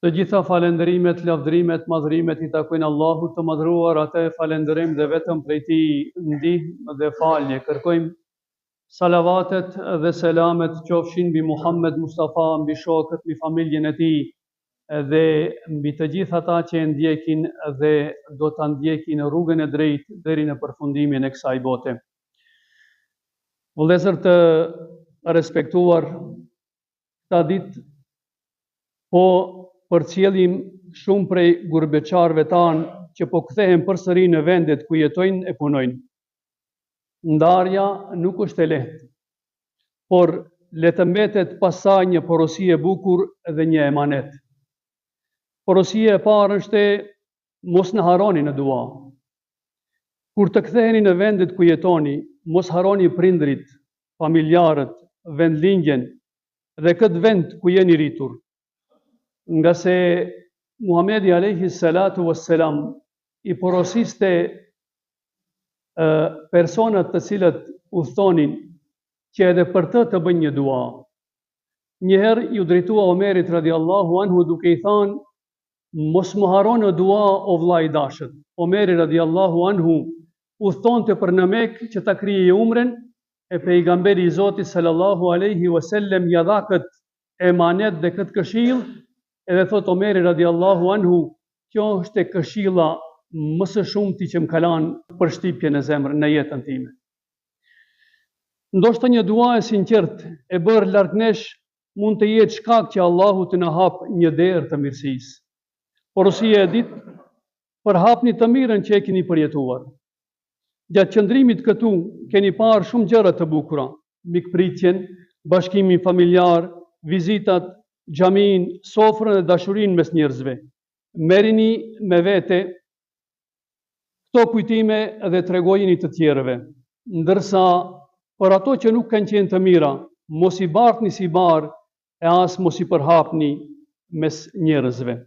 Të gjitha falënderimet, lavdërimet, madhërimet i takojnë Allahut të Madhëruar, atë e falënderojmë dhe vetëm prej Tij ndihmë dhe falje kërkojmë. Salavatet dhe selamet qofshin mbi Muhammed Mustafa, mbi shokët, mbi familjen e tij dhe mbi të gjithë ata që e ndjekin dhe do ta ndjekin rrugën e drejtë deri në përfundimin e kësaj bote. Vëllezër të respektuar, Këta ditë po përcjellim shumë prej gurbeçarëve tanë që po kthehen përsëri në vendet ku jetojnë e punojnë. Ndarja nuk është e lehtë, por le të mbetet pas saj një porosi e bukur dhe një emanet. Porosia e parë është mos na harroni në dua. Kur të ktheheni në vendet ku jetoni, mos harroni prindërit, familjarët, vendlindjen dhe këtë vend ku jeni rritur. Ngase Muhamedi alejhi salatu wassalam i porosiste personat të cilët udhëtonin që edhe për të të bëjnë një dua. Njëherë iu drejtua Omerit radiallahu anhu duke i thanë Mos më harro në dua o vlla i dashët. Omeri radijallahu anhu udhëtonte për në Mekë që ta kryejë umren, e Pejgamberi i Zotit sallallahu alejhi ue sellem ia dha këtë emanet dhe këtë këshillë, edhe thotë Omeri radijallahu anhu, kjo është këshilla më së shumti që më ka lanë përshtypje në zemër në jetën time. Ndoshta një dua e sinqertë e bërë larg nesh mund të jetë shkak që Allahu të na hapë një derë të mirësisë. Porosia e dytë, përhapni të mirën që e keni përjetuar. Gjatë qëndrimit këtu keni parë shumë gjëra të bukura, mikpritjen, bashkimin familjar, vizitat, xhaminë, sofrën dhe dashurinë mes njerëzve. Merrini me vete këto kujtime dhe tregojini të tjerëve. Ndërsa për ato që nuk kanë qenë të mira, mos i bartni si barrë e as mos i përhapni mes njerëzve.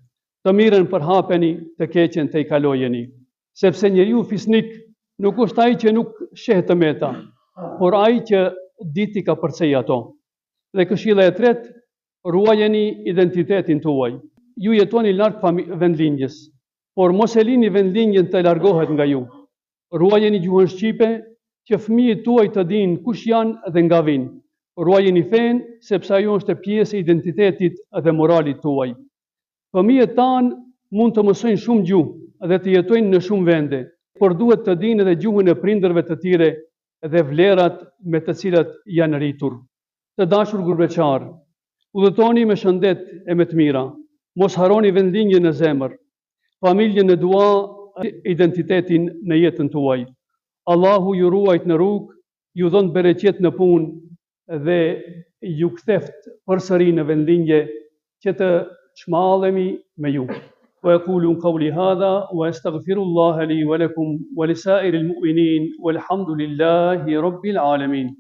Të mirën përhapeni, të keqen tejkalojeni. Sepse njeriu fisnik nuk është ai që nuk sheh të meta, por ai që di t'i kapërcejë ato. Dhe këshilla e tretë, ruajeni identitetin tuaj. Ju jetoni larg vendlindjes, por mos e lini vendlindjen të largohet nga ju. Ruajeni gjuhën shqipe, që fëmijët tuaj të dinë kush janë dhe nga vijnë. Ruajeni fenë, sepse ajo është pjesë e identitetit dhe moralit tuaj. Fëmijët tanë mund të mësojnë shumë gjuhë dhe të jetojnë në shumë vende, por duhet të dinë edhe gjuhën e prindërve të tyre dhe vlerat me të cilat janë rritur. Të dashur gurbeçarë, udhëtoni me shëndet e me të mira. Mos harroni vendlindjen në zemër, familjen në dua, identitetin në jetën tuaj. Allahu ju ruajt në rrugë, ju dhëntë bereqet në punë dhe ju ktheftë përsëri në vendlindje që të çmallemi me ju. Wa aqulu qawli hadha wa astaghfirullaha li wa lakum wa li sa'iril mu'minin walhamdulillahi rabbil alamin.